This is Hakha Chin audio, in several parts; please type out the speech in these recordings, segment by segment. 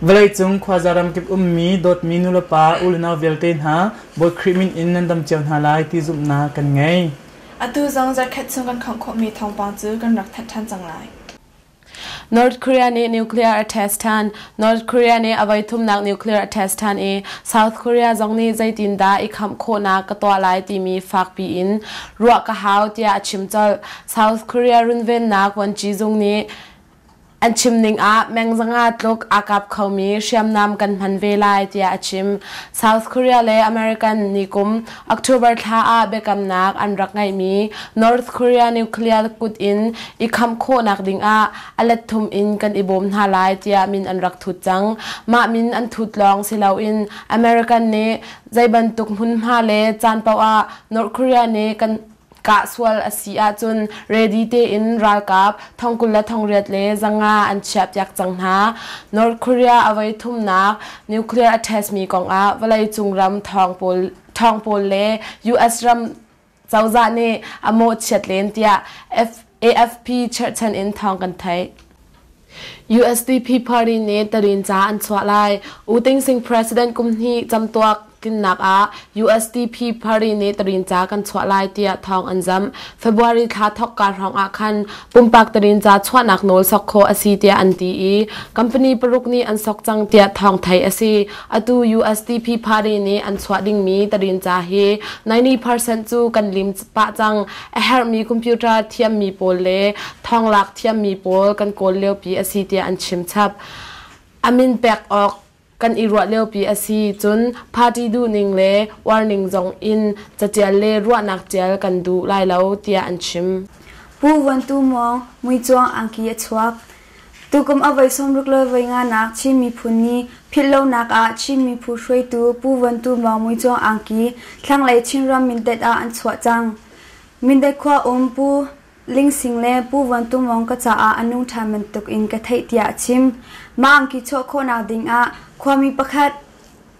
Vawleicung khuaza ramkip ummi dawtmi nulepa u le nau vialte hna Bawi Khrih min in nan dam cio hna lai ti zumhnak kan ngei. Atu zong zarhkhat chung kan khawmh khawhmi thawngpang cu kan rak thanh ṭhan cang lai. North Korea nih nuclear a test ṭhan. North Korea nih a voithumnak nuclear a test ṭhan i South Korea zong nih zeitindah i khamh khawhnak ka tuah lai timi fakpi in ruah ka hau tiah a chim colh. South Korea runvennak vuanci zung nih an chim ning ah meng zanga tluk aa kap khomi hriamnam kan hman ve lai tiah a chim. South Korea le American nikum October thla ah biakamnak an rak ngeihmi North Korea nuclear kut in i khamh khawhnak dingah a let thum in kan i bawm hna lai tiah min an rak thut cang. Mah min an thut lawng si loin American nih zei bantuk hmunhma le caan paoh ah North Korea nih kan kah sual a si ahcun ready tein ralkap thongkul le thongriat le zanga an chiahpiak cang hna. North Korea a voi thumnak nuclear a test mi kongah vawleicung ram thawng pawl le US ram cozah nih a mawhchiat len tiah AFP cherhchan in thawng kan theih. USDP party nih tarinca an chuah lai. U Ting Sing President kum hnih camtuak tlinnak ah USDP party nih tarinca kan chuah lai tiah thawng an zamh. February thla thawkka hrawng ah khan pumpak tarinca chuahnak nawl sok khawh a si tiah an ti i company paruk nih an sok cang tiah thawng theih a si. Atu USDP party nih an chuah dingmi tarinca hi 90% cu kan lim pah cang. A herhmi computer thiammi pawl le thawnglak thiammi pawl kan kawl liopi a si tiah an chim chap. A min pek awk kan i ruah liopi a si cun party duhning le uarning zong in catial le ruahnak tial kan duh lai lo tiah an chim. Pu Vuan Tu Muang muicuang angki a chuak. Tukum a voi 60 le voi nganak Chin miphun ni philhlonak ah Chin miphu hruaitu Pu Vuan Tu Muang muicuang angki thlanglei Chinram Mindat ah an chuah cang. Mindat khua um Pu Ling Sing le Pu Vuan Tu Mawng ka caah a nung ṭhan bantuk in ka theih tiah a chim. Mah angki chuah khawhnak ding ah khuami pakhat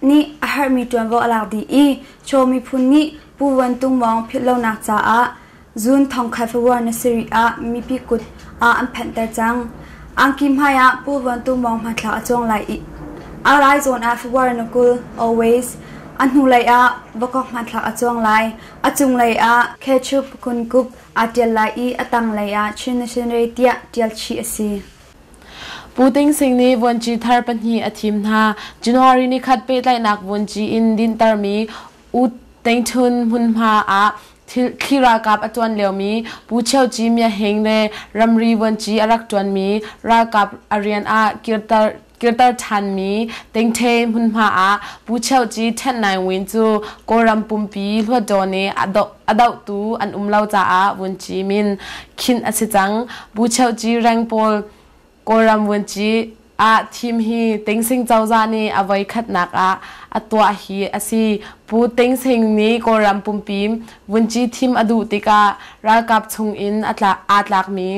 nih a herhmi ṭuanvo a lak dih i Chaw miphun nih Pu Vuan Tung Mawng philhlonak caah June thongkhat February ni sarih ah mipi kut ah an phanhter cang. Angki hmai ah Pu Vuan Tung Mawng hmanthlak a cuang lai i a lai zawn ah February ni 20 always a hnulei ah Vakok hmanthlak a cuang lai. A cunglei ah Ketchup kunkup aa ṭial lai i a tanglei ah Chin Missionary tiah ṭial chih a si. Pu Ting Sing nih vuanci thar pahnih a thim hna. January nikhat pehtlaihnak vuanci in dinhtermi U Teng Htun hmunhma ah thli ralkap a ṭuan liomi Pu Cheu Ci Mya Hing le ramri vuanci a rak ṭuanmi ralkap a rian ah kirter kirter ṭhanmi Tengthe hmunhma ah Pu Cheu Ci Ṭhen Naing Win cu Kawlram pumpi Hluttaw nih a dohtu an um lo caah vunci min khinh a si cang. Pu Cheu Ci reng pawl Kawlram vunci ah thim hi Tingsing cozah nih a voi khatnak ah a tuah hi a si. Pu Tingsing nih Kawlram pumpi vunci thim a duh tikah ralkap chungin aa tlakmi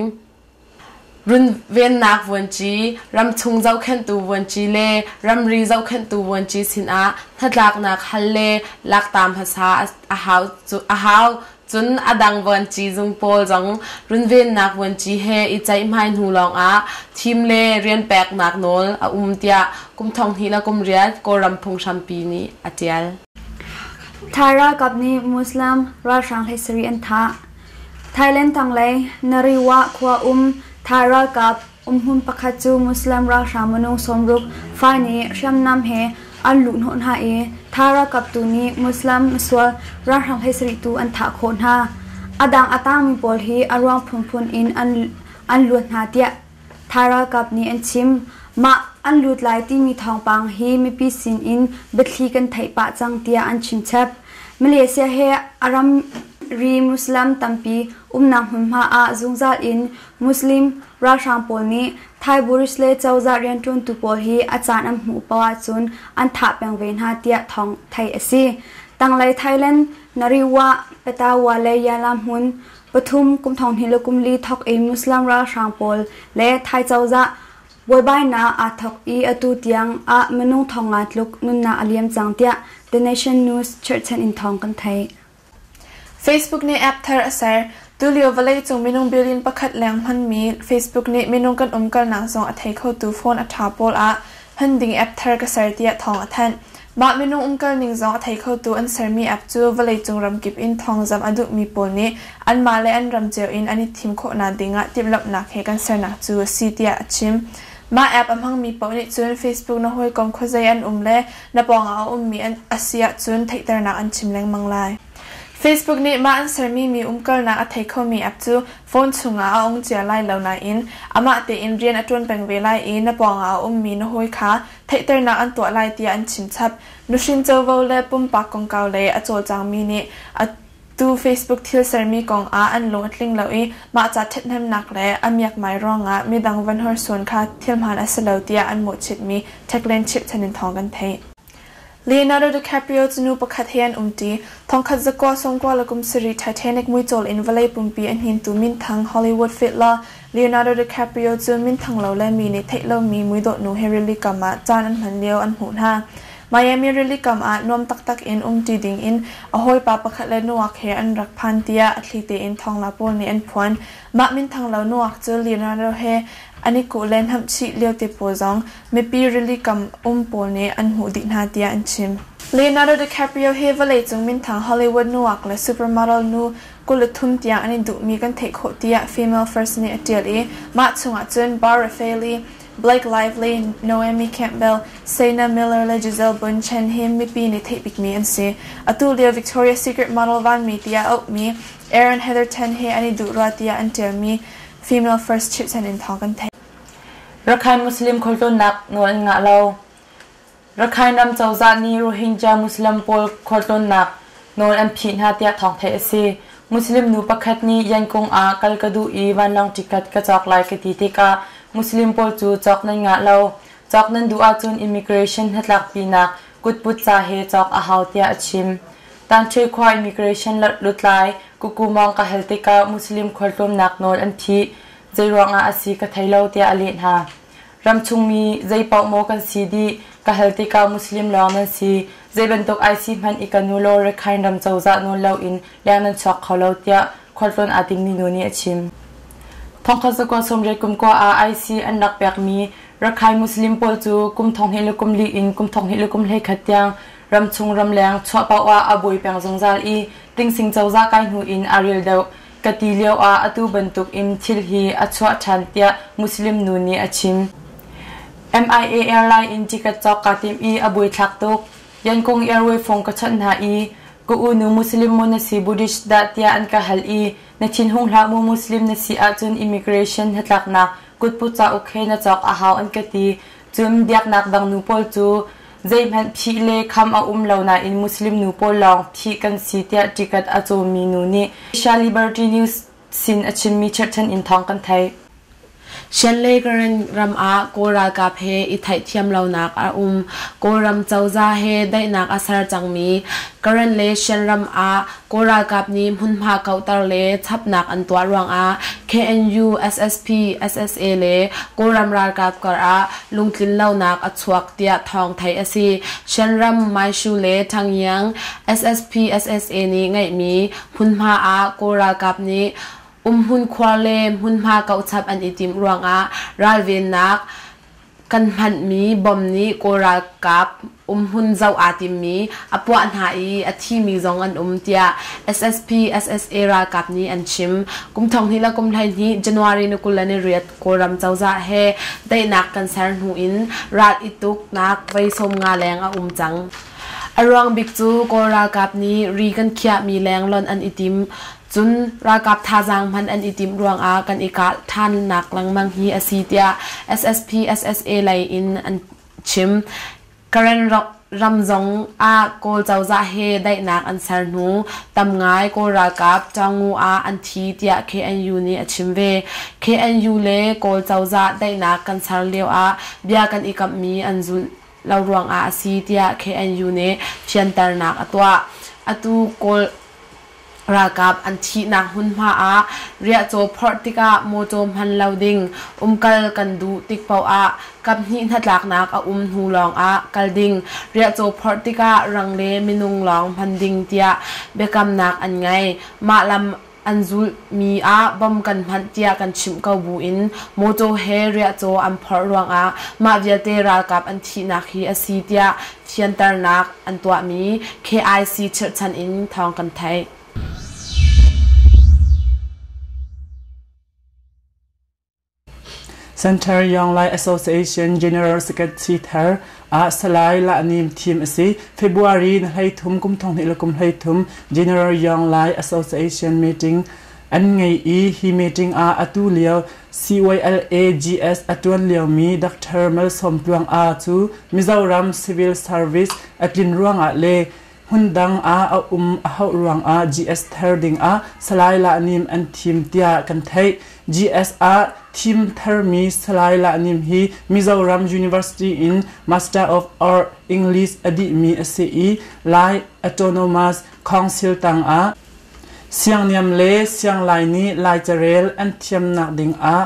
Runvennak vuanci, ramchung zohkhenhtu vuanci le ramri zohkhenhtu vuanci sinah hnatlaknak hal le lakta hmasa a hau. Cun a dang vuanci zung pawl zong runvennak vuanci he i ceihmai hnu lawngah thim le rian peknak nawl a um tiah kum 2008 Kawlram phunghrampi nih a ṭial. Thai ralkap nih Muslim ralhrang 17 an thah. Thailand tanglei Nariwa khua um Thai ralkap umhmun pakhat cu Muslim ralhrang minung 60 fai nih hriamnam he an luhhnawh hna i Thai ralkap tu nih Muslim misual ralhrang 17 tu an thah khawh hna. A dang a tangmi pawl hi a ruang phunphun in an luat hna tiah Thai ralkap nih an chim. Mah an lut lai timi thawngpang hi mipi sin in biathli kan theih pah cang tiah an chimchap. Malaysia he a ramri Muslim tampi umnak hmunhma ah zungzal in Muslim ralhrang pawl nih Thai Buddhist le cozah rianṭuantu pawl hi a caan an hmuh paoh ahcun an thah peng ve hna tiah thawng theih a si. Tanglei Thailand Nariwa, Petawa le Yala hmun pathum kum thonghnih le kum li thawk in Muslim ralhrang pawl le Thai cozah buaibainak aa thawk i atu tiang ah minung thongnga tluk nunnak a liam cang tiah The Nation News cherhchan in thawng kan theih. Facebook nih app thar a ser. Tulio vawleicung minung billion pakhat leng hmanmi Facebook nih minung kan umkalnak zong a thei khotu phone a ṭha pawl ah hman ding app thar ka ser tiah thawng a thanh. Mah minung umkal ning zong a thei khotu an sermi app cu vawleicung ramkip in thawngzamh a duhmi pawl nih anmah le an ram cio in an i thim khawhnak ding ah timhlamhnak he kan sernak cu a si tiah a chim. Mah app a hmangmi paoh nih cun Facebook na hawikom khuazei an um le na pawngah a ummi an a si ahcun theihternak an chim lengmang lai. Facebook nih mah an sermi mi umkalnak a thei khomi app cu phone chungah a ung cia lai lo nain amah tein rian a ṭuan peng ve lai i na pawngah a ummi na hawi kha theihternak an tuah lai tiah an chimchap. Nuhrin covo le pumpak kongkau lei a cawlcangmi nih atu Facebook thil sermi kong ah an lung a tling lo i mahca ṭhathnemnak le a miakmai ruangah midang van horsuan kha thil hmaan a si lo tiah an mawhchiatmi Techland chirhchan in thawng kan theih. Leonardo DiCaprio cu nu pakhat he an umṭi. Thongkhat zakua sawmkua le kum sarih Titanic muicawl in vawlei pumpi a hnintu minthang Hollywood fitlaw Leonardo DiCaprio cu minthang lo le mi nih theih lomi muidawh nu he rili kam ah caan an hman lio an hmuh hna. Miami rili kam ah nuam taktak in umṭi dingin a hawipa pakhat le nungak he an rak phan tiah a thli tein thawngla pawl nih an phuan. Mah minthang lo nungak cu Leonardo he an i kuh le hnamh chih lio te pawl zong mipi rili kam um pawl nih an hmuh dih hna tiah an chim. Leonardo DiCaprio hi vawleicung minthang Hollywood nungak le supermodel nu 23 tiang an i duhmi kan theih khawh tiah Female First nih a ṭial i mah chungah cun Bar Refaeli, Blake Lively, Naomi Campbell, Sienna Miller le Gisele Bündchen hi mipi nih theih bikmi an si. Atu lio Victoria's Secret model vanmi tiah auhmi Erin Heatherton he an i duh rua tiah an ṭialmi Female First chirhchan in thawng kan theih. Rakhine Muslim khualtlawnnak nawl an ngah lo. Rakhine ram cozah nih Rohingya Muslim pawl khualtlawnnak nawl an phih hna tiah thawng theih a si. Muslim nu pakhat nih Yangon ah kal ka duh i vanlawng ticket ka cawk lai ka ti tikah Muslim pawl cu cawk nan ngah lo. Cawk nan duh ahcun immigration hnatlakpinak kutput ca he cawk a hau tiah a chim. Tanṭhe khua immigration lutlai Kukumong ka hal tikah Muslim khualtlawmnak nawl an phih. Zeiruangah a si ka thei lo tiah a leh hna. Ramchungmi zeipaoh maw kan si dih ka hal tikah Muslim lawng nan si. Zei bantuk IC hmanh i kan u law Rakhine ram cozah nawl loin leng nan chuak kho lo tiah khualtlawn aa timmi nu nih a chim. Thongkhat zakua sawmriat kum kua ah IC an rak pekmi Rakhine Muslim pawl cu kum thonghnih le kum li in kum thonghnih le kum hleikhat tiang ramchung ramleng chuah paoh ah a buai peng zungzal i tingsing cozah kai hnu in a ril deuh ka ti lio ah atu bantuk in thil hi a chuah ṭhan tiah Muslim nu nih a chim. MIA airline in ticket cawk kaa tim i a buaithlak tuk. Yankung Airway phone ka chawnh hna i ka unu Muslim maw na si Buddhist dah tiah an ka hal i na thinhung hlah mu Muslim na si ahcun immigration hnatlaknak kutput cauk he na cawk a hau an ka ti. Cun biaknak dang nu pawl cu zeihmanh phih le kham a um lo nain Muslim nu pawl lawng phih kan si tiah ticket a cawmi nu nih Asia Liberty News sin a chimmi cherhchan in thawng kan theih. Shanley Karen ram ah Kawl ralkap he i theihthiam lonak a um. Kawlram cozah he daihnak a ser cangmi Karen le Shan ram ah Kawl ralkap nih hmunhma kauhter le chapnak an tuah ruangah KNU, SSP, SSA le Kawlram ralkap karah lungtlinlonak a chuak tiah thawng theih a si. Shanram, Maishu le Thangyang SSP, SSA nih ngeihmi hmunhma ah Kawl ralkap nih umhmun khuar le hmunhma kauhchap an i timh ruangah ralvennak kan hmanhmi bom nih Kawl ralkap umhmun zoh aa timmi a puah hna i a thimi zong an um tiah SSP SSA ralkap nih an chim. Kum 12 le kum 12 January ni 28 Kawlram cozah he daihnak kan ser hnu in ral i tuknak voi 50 leng a um cang. A ruang bik cu Kawl ralkap nih ri kan khiahmi leng lonh an i tim. Cun ralkap thazaang hman an i timh ruangah kan i kah ṭhannak lengmang hi a si tiah SSP SSA lei in an chim. Karen ram zong ah Kawl cozah he daihnak an ser hnu tam ngai Kawl ralkap Taungu ah an thi tiah KNU nih a chim ve. KNU le Kawl cozah daihnak kan ser lio ah bia kan i kamhmi an zulh lo ruangah a si tiah KNU nih fianternak a tuah. Atu Kawl Ralkap an thihnak hmunhma ah riahcaw phorh tikah mawtaw hman lo ding, umkal kan duh tik paoh ah kaphnih hnatlaknak a um hnu lawngah kal ding, riahcaw phorh tikah rang le minung lawng hman ding tiah biakamnak an ngei. Mah lam. An zulhmi ah bom kan hmanh tiah kan chimh ko buin mawtaw he riahcaw an phorh ruangah mah vialte ralkap an thihnak hi a si tiah fianternak an tuahmi KIC chirhchan in thawng kan theih. Center Young Lai Association General Secretary thar ah Salai Lahnim thim a si. February ni 13 kum 2013 General Young Lai Association meeting an ngei i hi meeting ah atu lio CYLAGS a ṭuan liomi Dr. Malsawm Tluang A cu Mizoram Civil Service a tlin ruangah le Hmundang ah a um a hauh ruangah GS thar dingah Salai Lahnim an thim tiah kan theih. GS ah thim tharmi Salai Lahnim hi Mizoram University in Master of Art English a dihmi a si i Lai Autonomous Council tangah siangniam le sianglai nih Lai carel an thiamnak dingah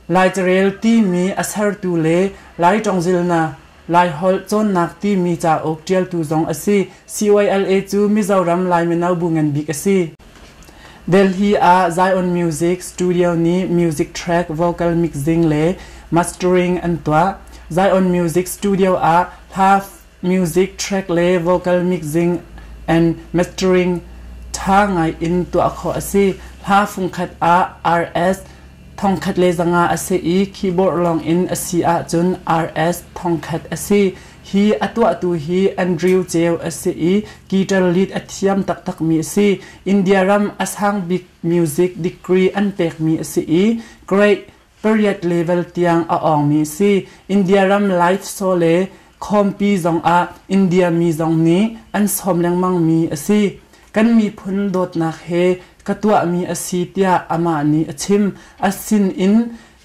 Lai carel timi a sertu le Lai ṭongzilnak Laiholh cawnnak timi cauk ṭialtu zong a si. CYLA cu Mizoram Lai mino bu ngan bik a si. Delhi ah Zion Music Studio nih music track, vocal mixing le mastering an tuah. Zion Music Studio ah hla music track le vocal mixing and mastering ṭha ngai in tuah khawh a si. Hla fungkhat ah RS 1500 a si i keyboard lawng in a si ahcun RS 1000 a si. Hi a tuahtu hi Andrew Ceu a si i guitar lead a thiam taktakmi a si. India ram a sang bik music degree an pekmi a si i grade pariat level tiang a awngmi a si. India ram live show le khawmpi zongah India mi zong nih an sawm lengmangmi a si. Kan miphun dawtnak he ka tuahmi a si tiah amah nih a chim. A sinin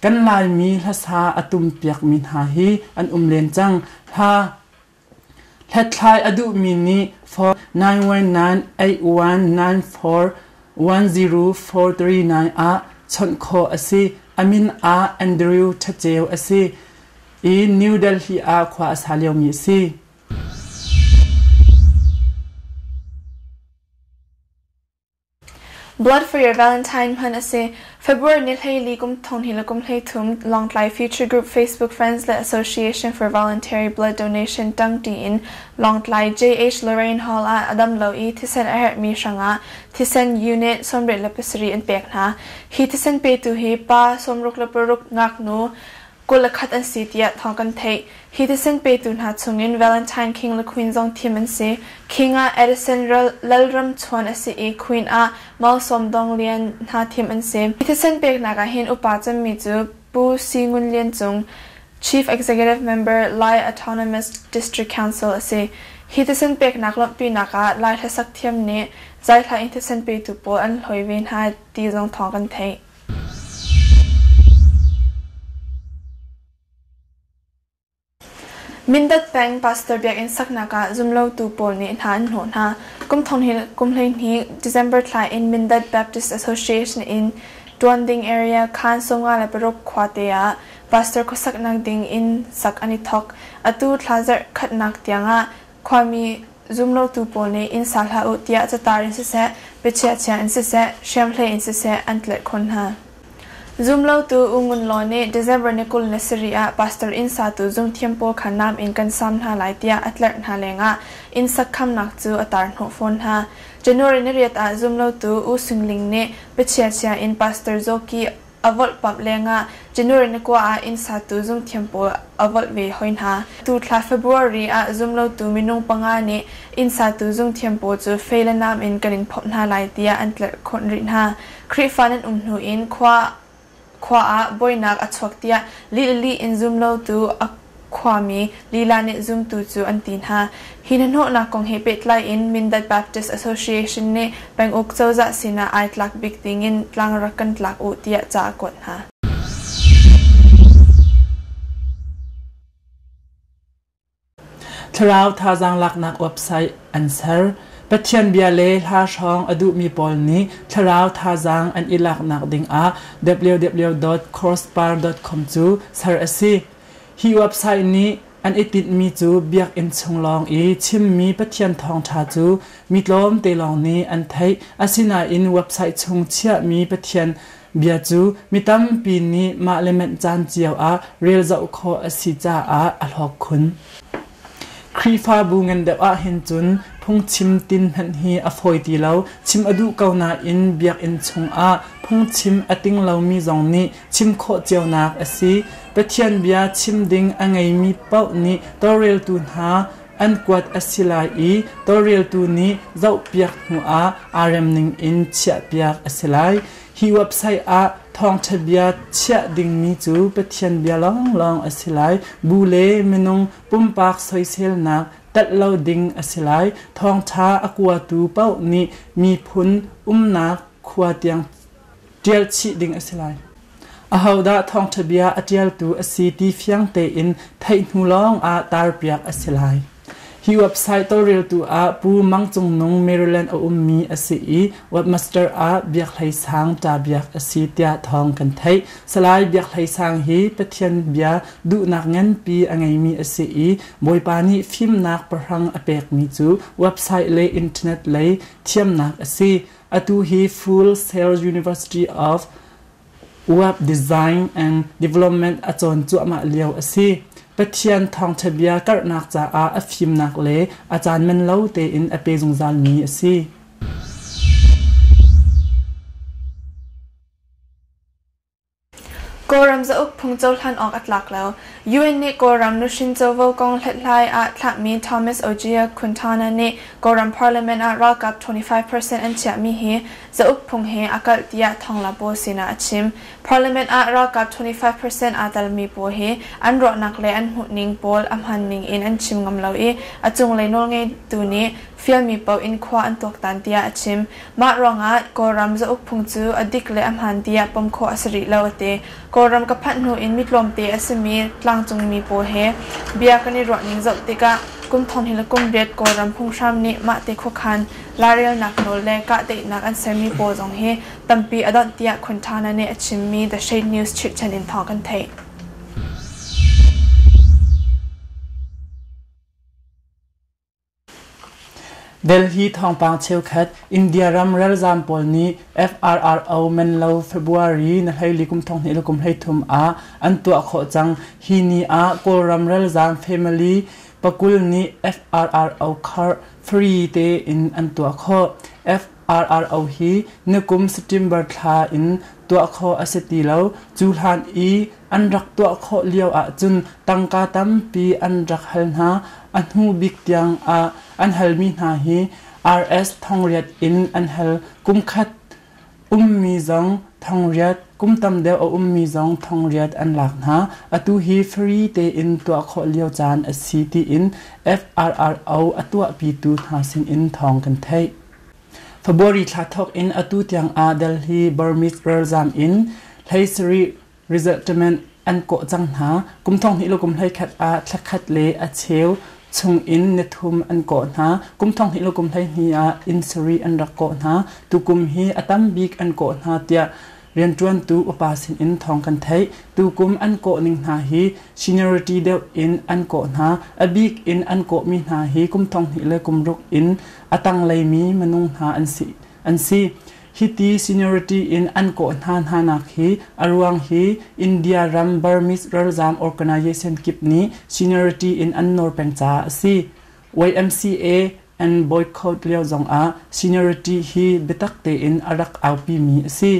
kan Laimi hlasa a tumpiakmi hna hi an um len cang. Hla hlathlai a duhmi nih phone 919 8194 10439 ah chawnh khawh a si. A min ah Andrew Ṭhaceu a si i New Delhi ah khua a sa liomi a si. Blood for Your Valentine hman a si. February ni 14 kum 20 le kum 33 Lawngtlai Future Group Facebook Friends le Association for Voluntary Blood Donation tangṭi in Lawngtlai JH Lorraine Hall ah a dam lo i thisen a herhmi hrangah thisen unit 77 an pek hna. Hi thisen petu hi pa 66 ngaknu 21 an si tiah thawng kan theih. Hi thisen petu hna chungin Valentine King le Queen zong thim an si. King ah Edison Lalram Chuan a si i Queen ah Malsawm Dong Lian hna thim an si. Hi thisen peknak ah hin upa cemmi cu Pu Si Ngun Lian Cung, Chief Executive Member, Lai Autonomous District Council a si. Hi thisen peknak lawmhpinak ah Lai hlasak thiam nih zaihla in thisen petu pawl an hloi ve hna ti zong thawng kan theih. Mindat peng pastor biakinn saknak ah zumlotu pawl nih hna an hnawh hna. Kum thong kum 12 December thla in Mindat Baptist Association in tuan ding area khan 56 khuate ah pastor khuasaknak ding in sak an i thok. Atu thla zarh khatnak tiangah khuami zumlotu pawl nih inn sa hlah u tiah catar in siseh, biachiahchia in siseh, hriamhlei in siseh an tlaihkhun hna. Zumlotu U Ngun Law nih December ni 27 ah pastor inn satu zungthiam pawl kha nam in kan sam hna lai tiah a tlerh hna lengah inn sak khamnak cu a tar hnawh fawn hna. January ni riat ah zumlotu U Sung Ling nih biachiahchia in pastor Zawki a volhpamh lengah January ni kua ah inn satu zungthiam pawl a volh ve hoi hna. Tu thla February ah zumlotu minung panga nih inn satu zungthiam pawl cu fei le nam in kan in phomh hna lai tiah an tlerhkhawnh rih hna. Khrihfa nan um hnu in khua khua ah buainak a chuak tiah lih le lih in zumlotu a khuami lila nih zumtu cu an ti hna. Hi hnahnawhnak kong he pehtlai in Mindat Baptist Association nih penguk cozah sinah ai tlak bik dingin tlang rak kan tlak u tiah ca a kuat hna. Thlarau thazaang laknak website an ser. Pathian bia le hla hrawng a duhmi pawl nih thlarau thazaang an i laknak dingah www.crossbar.com cu ser a si. Hi website nih. An i tinhmi cu biakinn chung lawng i chimmi Pathian thawngṭha cu mi tlawmte lawng nih an theih. Asinain website chung chiahmi Pathian bia cu mi tampi nih mah le manh caan cio ah rel zoh khawh a si caah a hlawk khun. Khrihfabu ngan deuh ahhin cun phungchim tin hmanh hi a fawi ti lo. Chim a duh ko nain biakinn chungah phungchim a ting lomi zong nih chim khawh cionak a si. Pathian bia chim ding a ngeimi paoh nih tawlreltu hna an kuat a si lai i tawlreltu nih zohpiak hnuah aa rem ning in chiahpiak a si lai. Hi website ah thawngṭha bia chiah dingmi cu Pathian bia lawnglawng a si lai. Bu le minung pumpak soiselnak telh lo ding a si lai. Thawngṭha a kuatu paoh nih miphun umnak khua tiang ṭial chih ding a si lai. Ahodah thawngṭha bia a ṭialtu a si ti fiang tein theih hnu lawngah tarpiak a si lai. Hi website tawlreltu ah Pu Mang Cung Nung Maryland a ummi a si i webmaster ah Biak Hlei Sang ṭa biak a si tiah thawng kan theih. Salai Biak Hlei Sang hi Pathian bia duhnak nganpi a ngeimi a si i Bawipa nih fimnak pahrang a pekmi cu website le internet lei thiamnak a si. Atu hi Full Sail University of Web design and development a cawn cuahmah lio a si. Pathian thawngṭha bia karhnak caah a fimnak le a caan man lo tein a pe zungzalmi a si. Kawlram zauk phung cohlan awk a tlak lo. UN nih Kawlram nuhrin covo kong hlathlai ah thlahmi Thomas Ojea Quintana nih Kawlram Parliament ah ralkap 25% an chiahmi hi zauk phung he a kalh tiah thawngla pawl sinah a chim. Parliament ah ralkap 25% aa telmi pawl hi an ruahnak le an hmuhning pawl a hman ning in an chim ngam lo i a cunglei nawlngeitu nih fialmi paoh in khua an tuaktan tiah a chim. Mah ruangah Kawlram zauk phung cu a dik le a hmaan tiah pom khawh a si rih lo a ti. Kawlram ka phanh hnu in mi tlawmte a simi tlangcungmi pawl he bia kan i ruahning zoh tikah kum thong hi le kum riat Kawlram phunghram nih mahte khuakhan lairelnak nawl le kahdaihnak an sermi pawl zong hi tampi a donh tiah Quintana nih a chimmi The Shade News chirhchan in thawng kan theih. Delhi thawngpang cheukhat India ram ralzaam pawl nih FRRO menlo February ni 14 kum 2023 ah an tuah khawh cang. Hi ni ah Kawlram ralzaam family 20 nih FRRO card free tein an tuah khawh. FRRO hi nikum September thla in tuah khawh a si ti lo. Cu hlan i an rak tuah khawh lio ahcun tangka tampi an rak hal hna. A hnu bik tiang ah an halmi hna hi RS thongriat in an hal. Kum khat ummi zong thongriat, kum tam deuh a ummi zong thongriat an lak hna. Atu hi free tein tuah khawh lio caan a si tiin FRRO a tuahpitu hna sinin thawng kan theih. February thla thawk in atu tiang ah Delhi Burmese ralzaam in 17 resettlement an kawh cang hna. Kum thong hnih le kum 11 ah thla khat le a cheu chung in nithum an kawh hna. Kum thong hnih le kum 12 ah inn sarih an rak kawh hna. Tukum hi a tam bik an kawh hna tiah rianṭuantu upa sinin thawng kan theih. Tukum an kawh ning hna hi seniority deuh in an kawh hna. A bik in an kawhmi hna hi kum thong hnih le kum ruk in a tangleimi minung hna an si. An si. Hiti seniority in an kawh hna hnanak hi a ruang hi India ram Burmese ralzaam organization kip nih seniority in an nawr peng caah a si. YMCA an boycott lio zongah seniority hi biatak tein a rak aupimi a si.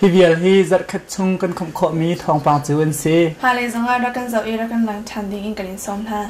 Hi vial hi zarhkhat chung kan khawmh khawhmi thawngpang cu an si. Hmailei zongah rak kan zoh i rak kan lang ṭhan ding in kan in sawm hna.